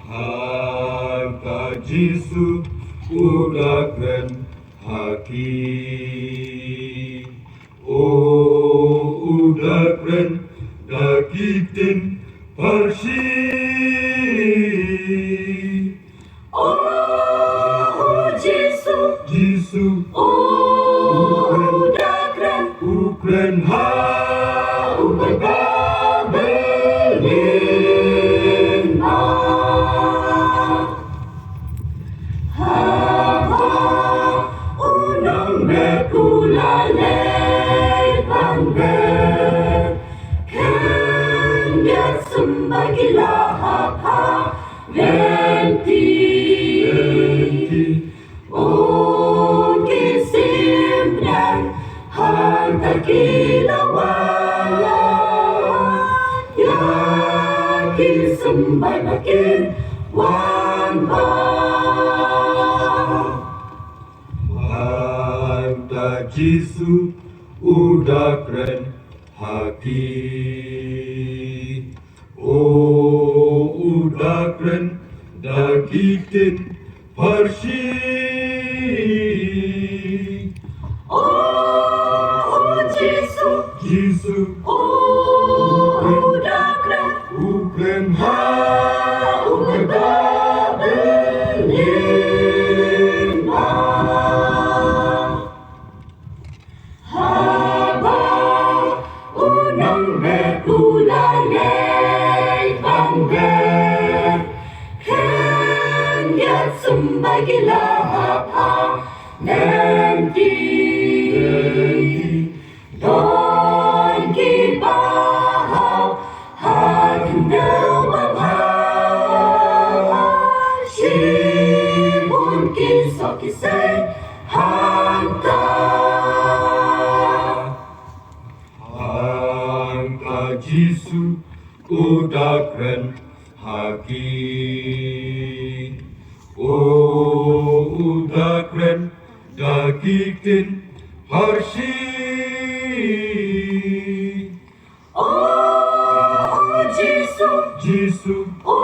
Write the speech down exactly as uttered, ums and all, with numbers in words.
Hangta Jisu u da kren ha ki. O, u da kren da ki ktien pharshi. O, o Jisu, Jisu, o, u da kren, u kren ha u kren ba bel ba. Haba u nongmet u la leit ban ber, khyndiat symbai ki la hap ha lynti. O ki symbai hangta ki la wan, ïa ki symbai ba kin wan ba. Hangta Jisu u da kren ha ki. O, u da kren da ki ktien pharshi. O, o Jisu, Jisu, o, u da kren, u kren ha u kren ba bel ba. Haba u nongmet u la leit ban ber, khyndiat symbai ki la hap ha lynti. Don kiba hap ha khyndew ba bha, shibun ki soh ki seng hangta. Hangta Jisu u da kren ha ki. O, u da kren da ki ktien pharshi. O, o Jisu, Jisu, o,